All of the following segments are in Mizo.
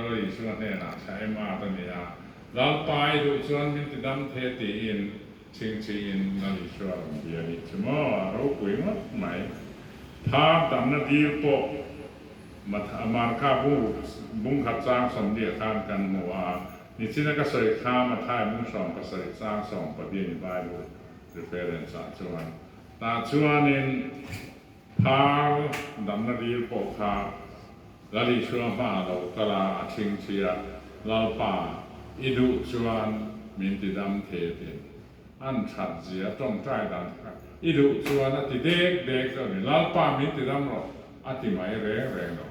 Lal Isua hnenah thla em at a ni a, Lalpa i duh chuan min ti dam the tiin chhingchhiin Lal Isua rawn bia a nih chu maw, a ropui ngawt mai. Phar damna dil pawh Marka bung khat chang sawmliah khan kan hmu a, nichina ka sawi kha Mathai bung 17 chang 14 a ni Bible reference ah chuan. Tah chuanin phar damna dil pawh kha Lal Isua hmaah lo kal a, a chhingchhi a, Lalpa, i duh chuan min ti dam thei a ti. An that zia tawngtai dan kha i duh chuan a ti dek dek zawk a ni. Lalpa min ti dam rawh a ti mai reng reng lo.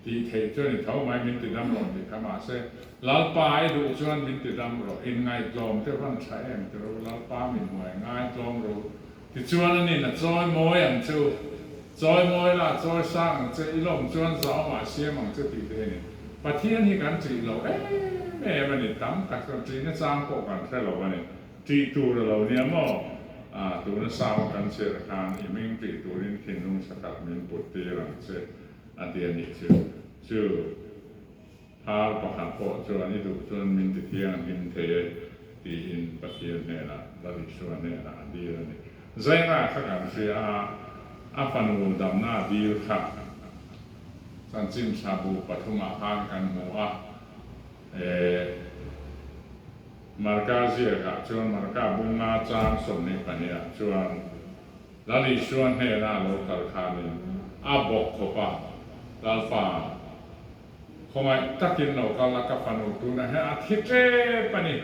Tih theih chu a ni tho mai min ti dam rawh tih kha mahse Lalpa i duh chuan min ti dam rawh inngaihtlawm te van tha em ti rawh u Lalpa min hmuai ngaitlawm rawh u tichuan a nin a chawi mawi ang che u chawi mawi la chawi sang ang che i lawm chuan zau mah siam ang che tih te hi a ni. Pathian hi kan ṭih lo em em a ni tam tak chuan ṭihna chang pawh kan hre lo a ni. Ṭih tur a lo nia maw? Ah tuna Sama kan chhiar khan i hming ṭih turin thinlung sakhat min put tir ang che a ti a nih chu. Chu phar pakhat pawh chuan i duh chuan min ti thianghlim thei e tiin Pathian hnenah Lal Isua hnenah a dil a ni. Zaina kha kan hria a, a fanu damna a dil kha chanchin tha bu pathumah khan kan hmu a, eh Marka ziakah chuan Marka bunga chang 22 ah chuan Lal Isua hnena a lo kal khanin a bawk khawp a, Lalpa, khawngaih takin lo kal la ka fanu tunah hian a thi tep a ni.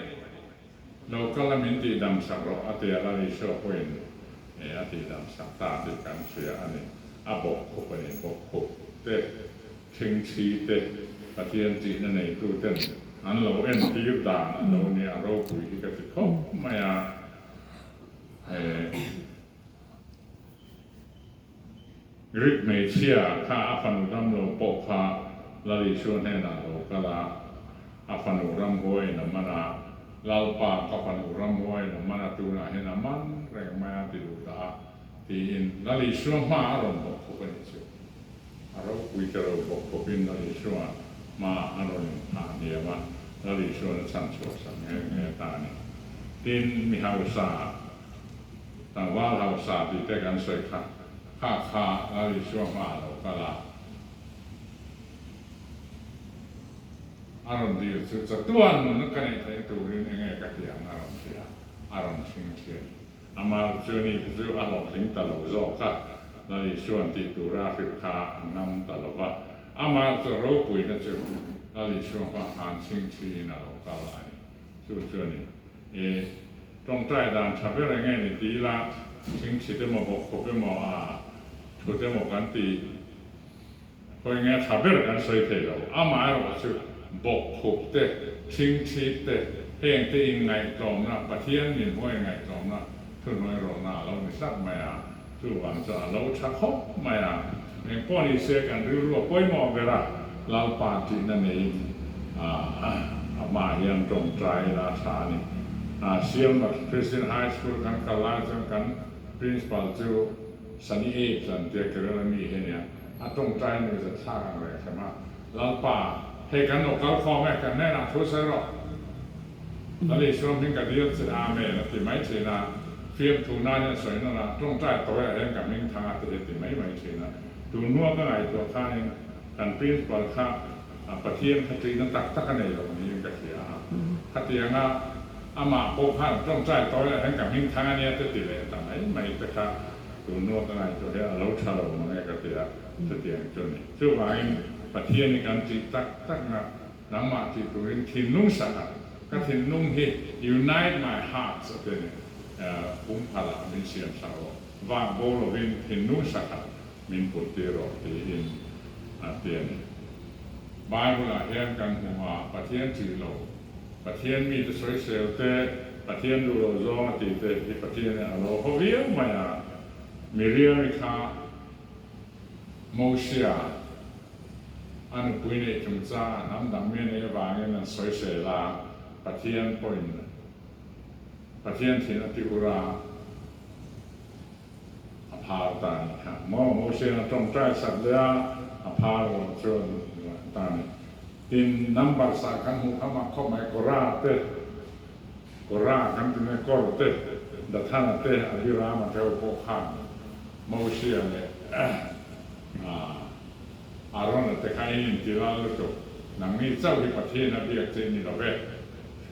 Lo kal a min tihdam sak rawh a ti a, Lal Isua pawhin e a tihdam sak ta tih kan hria a ni. A bawk khup a ni, bawk khup te, thingthi te, Pathian tihna neitu ten an lo entir dan a lo nia, a ropui hi ka ti khawp mai a. E. Greek hmeichhia kha a fanu damlo pawh kha Lal Isua hnenah lo kal a, a fanu ramhuaiin a man a, Lalpa ka fanu ramhuaiin a man a tunah hian a man reng mai a ti duh ta a, tiin Lal Isua hmaah a rawn bawk khawp a nih chu. A ropui te lo bawk khawpin Lal Isua hmaah a rawn inphah hniam a, Lal Isuan a chhanchhuah sak nghe nghe ta a ni. Tin, mi hausa Tlangval hausa tih te kan sawi kha, kha kha Lal Isua hma a lo kal a, a rawn dil chu chatuan nunna ka neih theih turin enge ka ti ang a rawn ti a, a rawn hring thin. Amah chu ni te chu a hlawhtling ta lo zawk a, Lal Isua'n tih tura a hrilh kha a ngam ta lo va, amah chu ropuina chu Lal Isua hma khan chhingchhiin a lo kal a ni. Chu chu a ni. I tawngtai dan tha ber enge ni ti ila, thingthit emaw bawkkhawp emaw a thut emaw kan ti khawi nge tha ber kan sawi thei lo. Amaherawh chu bawkkhawp te, thingthit te, heng te inngaihtlawmna, Pathian min hmuai ngaihtlawmna thuhnuai rawhna a lo ni tlat mai a, chuvang chu a lo tha khawp mai a. Engpawh ni se kan rilru a pawimawh ber a, Lalpa tihna neiin amah hian tawngtai ila a tha a ni. Sialmat Christian High School kan kal lai chuan kan Principal chu Sunny Apes an tia Kerala mi hi a nia, a tawngtai nuih zat thlak ang reng hrem a, Lalpa, hei kan lo kal khawm e, kan hnenah thu sawi rawh. Lal Isua hming ka dil che, Amen a ti mai thin a, fiamthu nan hian sawi nawn a, tawngtai tawi ah hian ka hming thang a ti hi a ti mai mai thin a. Tun hnua ka ngaihtuah khanin kan principal kha Pathian kha ṭihna tak tak a nei lo niin ka hria a, khatianga amah pawh khan tawngtai tawi ah hian ka hming thang a nia te ti leh ta mai mai te kha tun hnua ka ngaihtuah hian a lo ṭha lo mang e ka ti a, chutiang chu a ni. Chuvangin Pathian hi kan ṭih tak takna Nangmah tih turin thinlung sak a, ka thinlung hi unite my heart a ti a ni, pumkhalah min siam sak rawh, vak bo lovin thinlung sak a min put tir rawh tiin a ti a ni. Bible ah hian kan hmu a, Pathian ṭih lo, Pathian mite sawisel te, Pathian duh lo zawng a tih te hi Pathian in a lo haw viau mai a, Miriam-i kha Mosia a nupui neih chungchang a hnam dang mi a neih avangin an sawisel a, Pathian pawhin Pathian thin a ti ur a, a phar ta a nih kha. Maw Mosia'n a tawngtai sak leh a, a phar erawh chu a duh ta a ni. Tin, Numbers ah kan hmuh kha mah khawp mai, Kora te, Kora kan ti mai, Kor te, Dathana te, Abirama te ho pawh khan Mosia leh Arona te kha in inti lal lutuk, nangni chauh hi Pathian a biak che ni lo ve,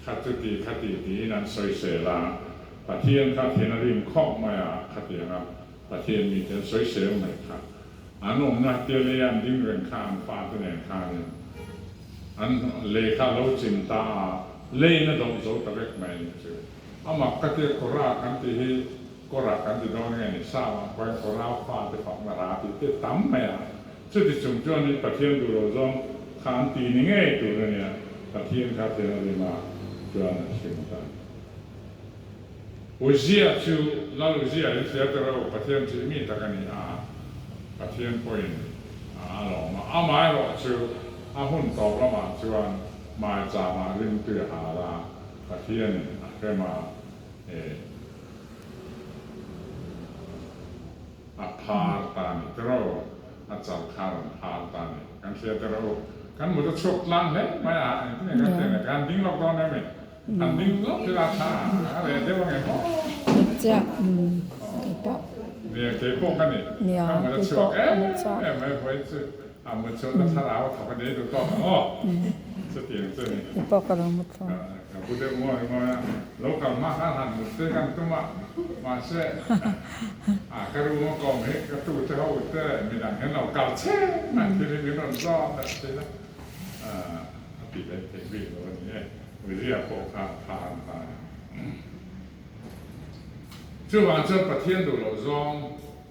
kha chuti khati tiin an sawisel a, Pathian kha thin a rim khawp mai a, khatiang a Pathian mite an sawisel mai kha. An awmna tia lei an ding reng kha an fate nen khanin an lei kha a lo chim ta a, leiin a doh zo ta vek mai a nih chu. Amah ka tia Kora kan tih hi Kora kan ti dawn nge ni, Sama pawhin Kora fate fakna ra tih te tam mai a. Chuti chung chuan in Pathian duh lo zawng kha an ti ni ngei tur a nia, Pathian kha thil a rim a chuan a hrim ta. Uzia chu Lal Uzia in hria ta reuh, Pathian tih mi tak a ni a, Pathian pawhin a lawm a. Amaherawh chu a hun tawp lamah chuan maicham ah rimtui a hal a, Pathianin a hrem a, eh, a phar ta a ni tiraw, a chal kha a rawn phar ta a ni. Kan hria tiraw, kan mut a chhuak tlang hle mai a, engtin nge kan tih kan ding lawk dawn em i? An ding lawk ila tha a reh deuh ange maw? Chiah, keipawh. Nia, keipawh ka ni. Ka mut a chhuak em em mai vawiin chu a mut chhuahna thlarau a thawk a nei duh tawk ang aw. Chutiang chu ni. Keipawh ka lo mut thlawm. Ka bu deuh ngawi ngawi a, lo kal hma khan han mut te kan tum a, mahse a ka room a kawm hi ka tu te ho te midang hian lo kal che mai thil hi min rawn zawt a thin a, a ti leh theih bik lo a ni e. Uria pawh kha a tha an ta a ni. Chuvang chuan Pathian duh loh zawng,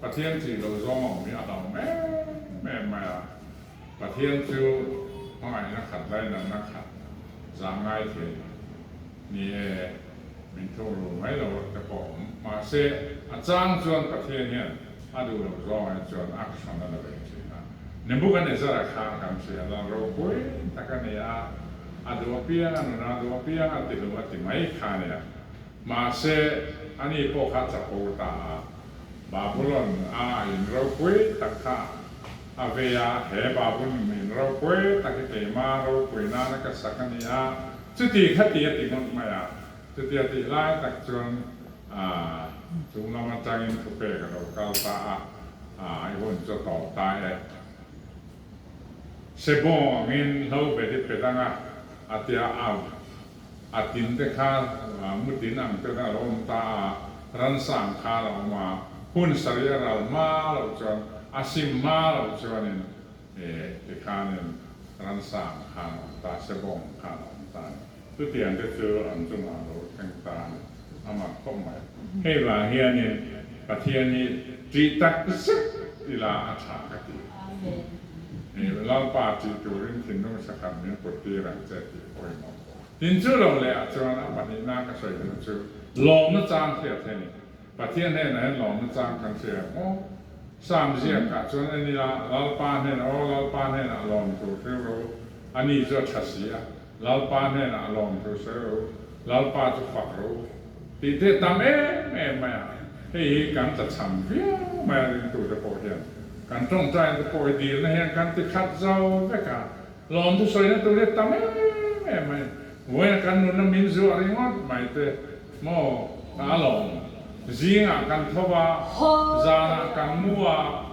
Pathian tih loh zawng a awm hi a hlauhawm em em mai a. Pathian chu hmangaihna khat lainatna khat zah ngai thei ni e, min thukru mai lo te pawh a awm. Mahse, a chang chuan Pathian hian a duh loh zawngah hi chuan action a la ve thin a. Nebuchadnezzar-a kha kan hria lal ropui tak a ni a, a duh apiang a nun a, a duh apiang a ti hlum a ti mai kha a nia. Mahse, ani pawh kha chapo ta a, Babulon a in ropui tak kha a vei a, he Babulon in ropui tak hi keima ropui nana ka sak a ni a, chuti kha ti a ti ngawt mai a. Chutia tih lai tak chuan chung lam atangin thupek a lo kal ta a, i hun chu a tawp ta e. Sebawng angin hlo bet i pet anga a tia a a tin te kha mutin ang ten a lo awm ta a, ransa ang kha a lo awm a, hun sarih a ral hma loh chuan a sim hma loh chuanin tikhanin ransa ang khan a awm ta, sebawng ang khan a awm ta a ni. Chutiang te chu an chungah a lo thleng ta a ni, a mak khawp mai. Hei vang hianin Pathian hi ṭih tak zet ila a ṭha ka ti. Hei Lalpa ṭih turin thinlung sakhat min put tir ang che tih pawimawh. Tin chu lo leh ah chuan a pahnihna ka sawi duh chu lawmna chang hriat hi a ni. Pathian hnenah hian lawmna chang kan hria ang aw. Psalm ziakah chuan en ila Lalpa hnenah aw Lalpa hnenah lawm tur hriu ro a ni chu a ṭha si a. Lalpa hnenah lawm thu sawi rawh u, Lalpa chu fak rawh u tih te tam em em mai a, hei hi kan tlachham viau mai a ringtute pawh hian kan tawngtaina te pawh hi dilna hian kan ti khat zo vek a, lawm thu sawina tur hi a tam em em mai, vawiin kan nunna min zuah ringawt mai te maw a lawm, zingah kan tho a, zanah kan mu a.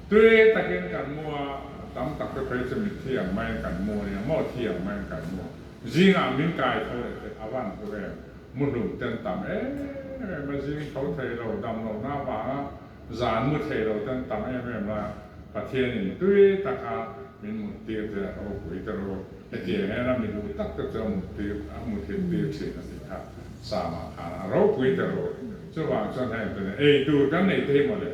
Tui takin kan mu a, tam tak te phei chu mitthi ang maiin kan mu a nia, maw thi ang maiin kan mu. Zingah min kai tho leh thei a van hlu em? Mu hlum ten tam em em a, zing tho thei lo, dam lohna avanga zan mu thei lo ten tam em em lai a, Pathianin tui taka min mut tir te a ropui te ro, hetiang hian a mi duh tak te chu a mut tir, a muthilh tir thin a tih kha Psalm-ah khan a ropui te ro. Chuvang chuan heng te nen ei tur kan nei thei mawle.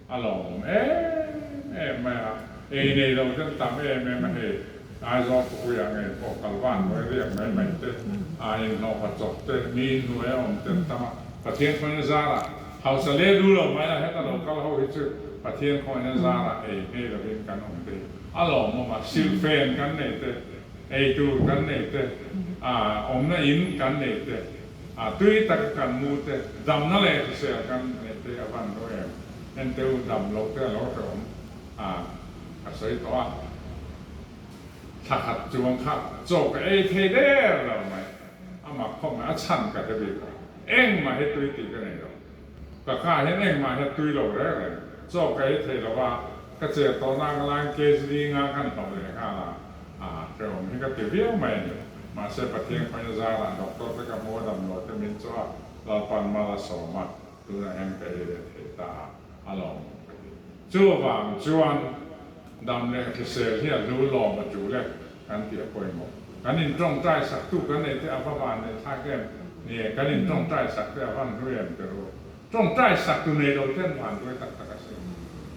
A lawmawm em em mai a, ei nei lo ten tam em em a hei, Aizawl khawpuiah ngei pawh kalvan hnuai riak mai mai te, a inhlawhfa chawp te, mi inhnuai a awm ten tam a, Pathian khawngaihna zarah hausa leh lu lo mai a, heta lo kal ho hi chu Pathian khawngaihna zarah ei nghei lovin kan awm te a lawmawm a, silhfen kan nei te, ei tur kan nei te, a awmna in kan nei te, A tui taka kan mu te, damna leh hrisel kan neih te a van daw em? Ente u dam loh te a lo hrehawm a, ka sawi tawh a. Thla khat chuang kha chaw ka ei thei der lo mai. A mak khawp mai, a chhan ka hre bik lo. Engmah hi tui tih ka nei lo. Ka kha hian engmah hi a tui lo reng reng. Chaw ka ei thei lo a, ka cher tawh nak laiin kg nga kan hlauh leh nghal a, a hrehawm hi ka ti viau mai a ni. Mahse Pathian khawiin zarah doctor te ka hmu a, damdawi te min chaw a, Lalpan mal a sawm a, tunah hian ka ei leh thei ta a, a lawmawm ka ti. Chuvang chuan dam leh hrisel hi a hlu lawm a tul e kan tih a pawimawh. Kan intawngtai saktu kan nei te a va van nei thlak em? Nie, kan intawngtai sak te a van hlu em ti ru. Tawngtai saktu nei lo ten van duai tak tak a si.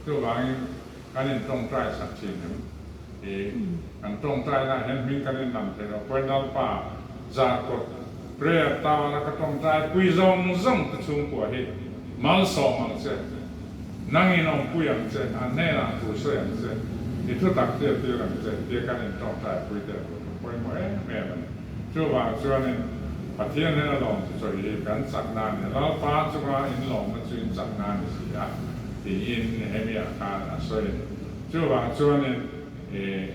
Chuvangin kan intawngtai sak thin em? Ti kan tawngtai lah hian hming kan inlam thei lo. Point Lalpa Zarkawt Prayer Tower a ka tawngtai pui zawng zawng te chhungkua hi malsawm ang che, nangin awmpui ang che, an hnenah thu sawi ang che, i thutak tir tir ang che tia kan intawngtai pui te tur chu pawimawh em em a ni. Chuvang chuanin Pathian hnena lawm chu chawi hi kan chakna a ni, Lalpa chunga inlawmna chu in chakna a ni si a tiin Nehemia khan a sawi a ni. Chuvang chuanin i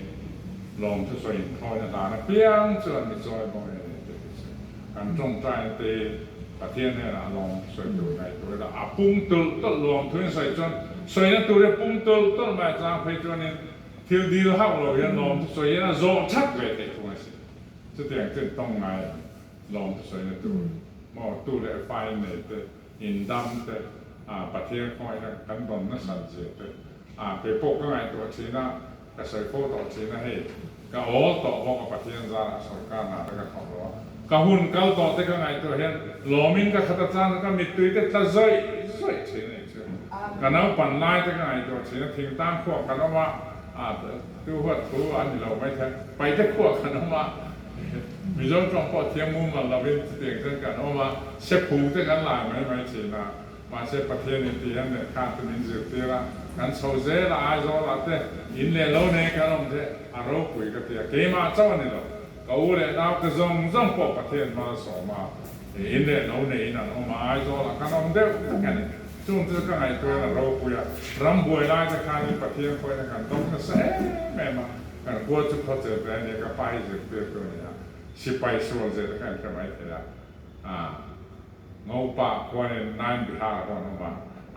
lawm chu sawi inthawina dan apiang chuan mi chawi bawk e ni te ti chu kan tawngtaina te hi Pathian hnenah lawm sawi tur ngaihtuah ila a pung tulh tulh lawm thuin sawi chuan sawina tur hi a pung tulh tulh mai a chang phei chuanin thil dil hauh lo hian lawm chu sawi hian a zawh that ve theih thung a si. Chutiang chuan tawng ngai ang lawm chu sawina tur maw tu leh fai nei te indam te Pathian khawngaihna kan dawn nasat zia te A, kei pawh ka ngaihtuah thin a, ka sawi fo tawh thin a, hei ka awl tawh bawk a Pathian zarah sawrkar hna te ka thawk lo a, ka hun kal tawh te ka ngaihtuah hian lawmin ka khat a chang ka mittui te tla zawih zawih thin a nih chu. Ka naupan lai te ka ngaihtuah thin a, thingtang khuah kan awm a, a tu huat thu a ni lo mai thei, paite khuah kan awm a, Mizo tawng pawh thiam mumal lovin chutiang chuan kan awm a, sephung te kan lai mai mai thin a. Mahse Pathian in ti hian lehkha te min zirtir a, kan chho zel a, Aizawl ah te in leh lo nei kan awm te a ropui ka ti a, keimah chauh a ni lo, ka u leh nau te zawng zawng pawh Pathian hma a sawm a, in leh lo nei in an awm a, Aizawl ah kan awm deuh vek a ni. Chung chu ka ngaihtuah in a ropui a, ram buai lai te khan in Pathian khawina kan dawng nasa em em a, kan khua chu khawchel te a nia, ka pa hi zirtir tu a ni a, sipai sual zet a khan hre mai thei a, ah. Ngopa khuanin Nain Bihar pawh an awm a,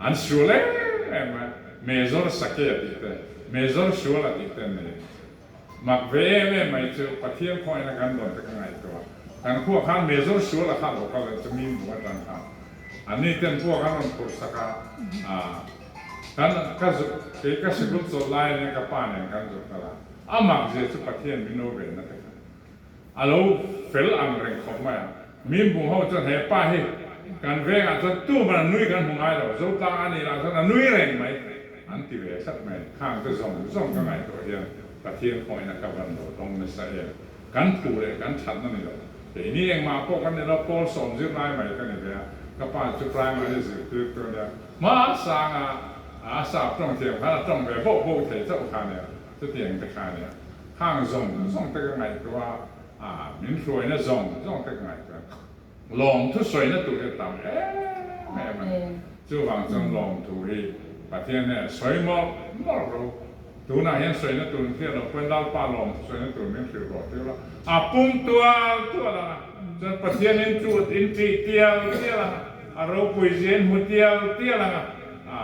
an sual em em a, Mezor Sake a tih te, Mezor Sual a tih te an nei. Mak ve em em mai chu Pathian khawngaihna kan dawn te ka ngaihtuah. Kan khuah khan Mezor Sual a kha lo kal ang chu mim bung atang khan anni ten puak an rawn phurh sak a, kan ka zuk kei ka sikul chawlh lai ania ka pa nen kan zuk kal a, a mak zia chu Pathian min lo venna te kha. A lo fel ang reng khawp mai a. Min bung ho chuan he pa hi kan vengah chuan tuman a nui kan hmu ngai lo, Zotlang a nih lah chuan a nui reng mai an ti ve tlat mai. Khang te zawng zawng ka ngaihtuah hian Pathian khawngaihna ka van lo dawng nasa em. Kan thu leh kan thatna ni lo. Keini engmah pawh kan ni lo, pawl sawm zirlai mai ka ni ve a, ka pa chu primary zirtirtu a nia, hmasanga a sap tawng thiam khan a tawng ve boh boh thei chauh kha a nia, chutiang te kha a nia. Khang zawng zawng te ka ngaihtuah a, min hruaina zawng zawng te ka ngaihtuah a, lawmthu sawina tur hi a tam em em a ni. Chuvang chuan lawmthu hi Pathian hian sawi mawlh mawlh ro. Tunah hian sawina tur in hriat loh pawhin Lalpa lawmthu sawina tur min hrilh rawh tir la, a pum tual tual ang a, chuan Pathian in chut in ṭih tial tial ang a, a ropui zia in hmu tial tial ang a,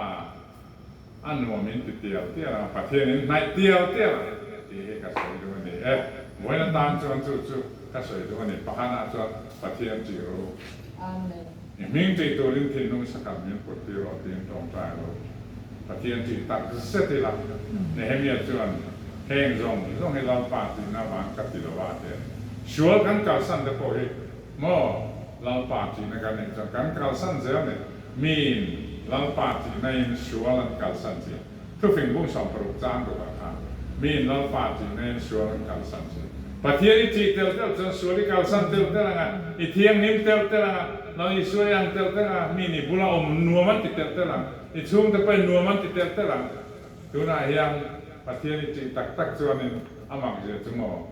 A nuam in ti tial tial ang, Pathian in hnaih tial tial ang tih hi ka sawi duh a ni e. Vawiin atan chuan chu chu ka sawi duh a ni. Pakhatah chuan Pathian tih ru. Amen. I hming tih turin thinlung sakhat min put tir rawh tiin tawngtai ru. Pathian tih tak zet ila. Nehemiah chuan heng zawng zawng hi Lalpa tihna vang ka ti lo a ti a ni. Sual kan kalsan te pawh hi maw Lalpa tihna kan neih chuan kan kalsan zel ni. Miin Lalpa tihna-in sual an kalsan chi. Thufing bung 60 chang rukah khan, Miin Lalpa tihna-in sual an kalsan chi. Pathian i tih tel tel chuan sual i kalsan tel tel ang a, i thianghlim tel tel ang a, Lal Isua i ang tel tel ang a, miin i bula awm nuam an ti tel tel ang, i chhungte pawhin nuam an ti tel tel ang. Tunah hian Pathian i tih tak tak chuanin a mak zia chu maw?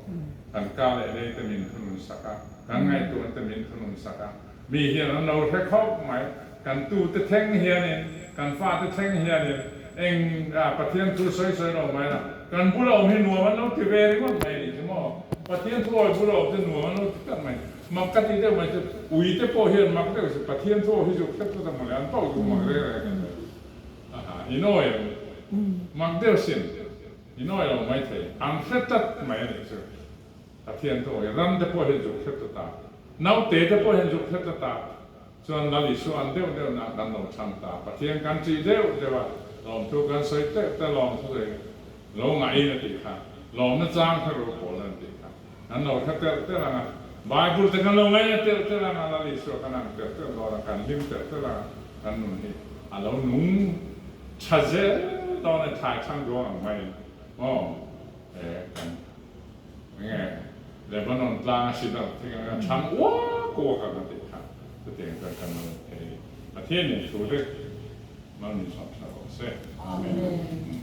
Kan ka leh lei te min thunun sak a, kan ngaihtuahna te min thunun sak a, Mi hian an lo hre khawp mai. Kan tute thleng hianin, kan fate thleng hianin eng Pathian thu sawi sawi lo mai la, kan bula awm hi nuam an lo ti ve ringawt mai a nih chu maw? Pathian thu awi bula awm chu nuam an lo ti tak mai. Mak ka ti deuh mai chu ui te pawh hian mak deuh si Pathian thu awi hi zuk hrep tlat a mawle an pauh duh mak reng reng an ni. Aha, in awi ang. Mak deuh sin, in awi lo mai thei. An hre tlat mai a nih chu. Pathian thu awi ram te pawh hian zuk hre tlat a, naute te pawh hian zuk hre tlat a, chuan Lal Isua an deuh deuh nah kan lo chhang ta. Pathian kan ṭih deuh deuh a, lawmthu kan sawi teuh te lawmthu sawi lo ngaihin a tih kha, lawmna chang kha ru pawl an tih kha. Kan lo hre telh telh ang a, Bible te kan lo ngaina telh telh ang a, Lal Isua kan ang telh telh dawn a, kan hlim telh telh ang a, kan nun hi a lo nung tha zel dawn a, thlai chhang duang ang maiin maw he kan enge Lebanon tlang a sidar thing ang a chhang uak uak ang a tih kha chutiang chuan kan lo thei Pathianin thu te mal min sawm tha rawh se. Amen.